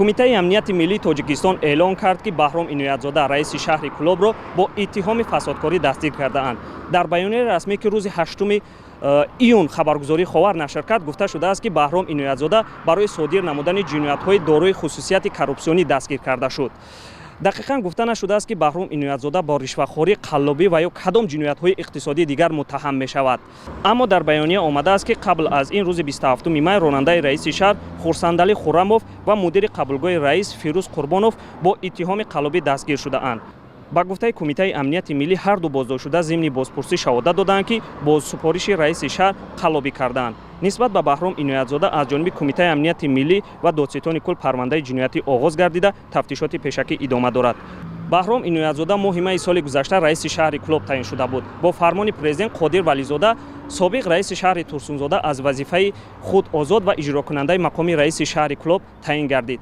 Кумитаи амнияти миллии Тоҷикистон эълон кард, ки Баҳром Иноятзода, раиси шаҳри Кӯлобро, бо иттиҳоми фасодкорӣ дастгир кардаанд. Дар баёнияи расмӣ, ки рӯзи 8 июн хабаргузории «Ховар» нашр кард, гуфта шудааст, ки Баҳром Иноятзода барои содир намудани ҷиноятҳои дорои хусусияти коррупсионӣ дастгир карда шуд. Дақиқан гуфта нашудааст, ки Баҳром Иноятзода бо ришвахорӣ, қаллобӣ ва ё кадом ҷиноятҳои иқтисодии дигар муттаҳам мешавад. Аммо дар баёния омадааст, ки қабл аз ин, рӯзи 27 май, ронандаи раиси шаҳр Хурсандалӣ Хуррамов ва мудири қабулгоҳи раис Фирӯз Қурбонов бо иттиҳоми қаллобӣ дастгир шудаанд. Ба гуфтаи Кумитаи амнияти миллӣ, ҳарду боздоштшуда зимни бозпурсӣ шаҳодат доданд, ки бо супориши раиси шаҳр қаллобӣ кардаанд. Нисбат ба Баҳром Иноятзода аз ҷониби Кумитаи амнияти миллӣ ва Додситони кулл парвандаи ҷиноятӣ оғоз гардида, тафтишоти пешакӣ идома дорад. Баҳром Иноятзода моҳи майи соли гузашта раиси шаҳри Кӯлоб таъин шуда буд. Бо фармони президент Қодир Вализода, собиқ раиси шаҳри Турсунзода, аз вазифаи худ озод ва иҷрокунандаи мақоми раиси шаҳри Кӯлоб таъин гардид.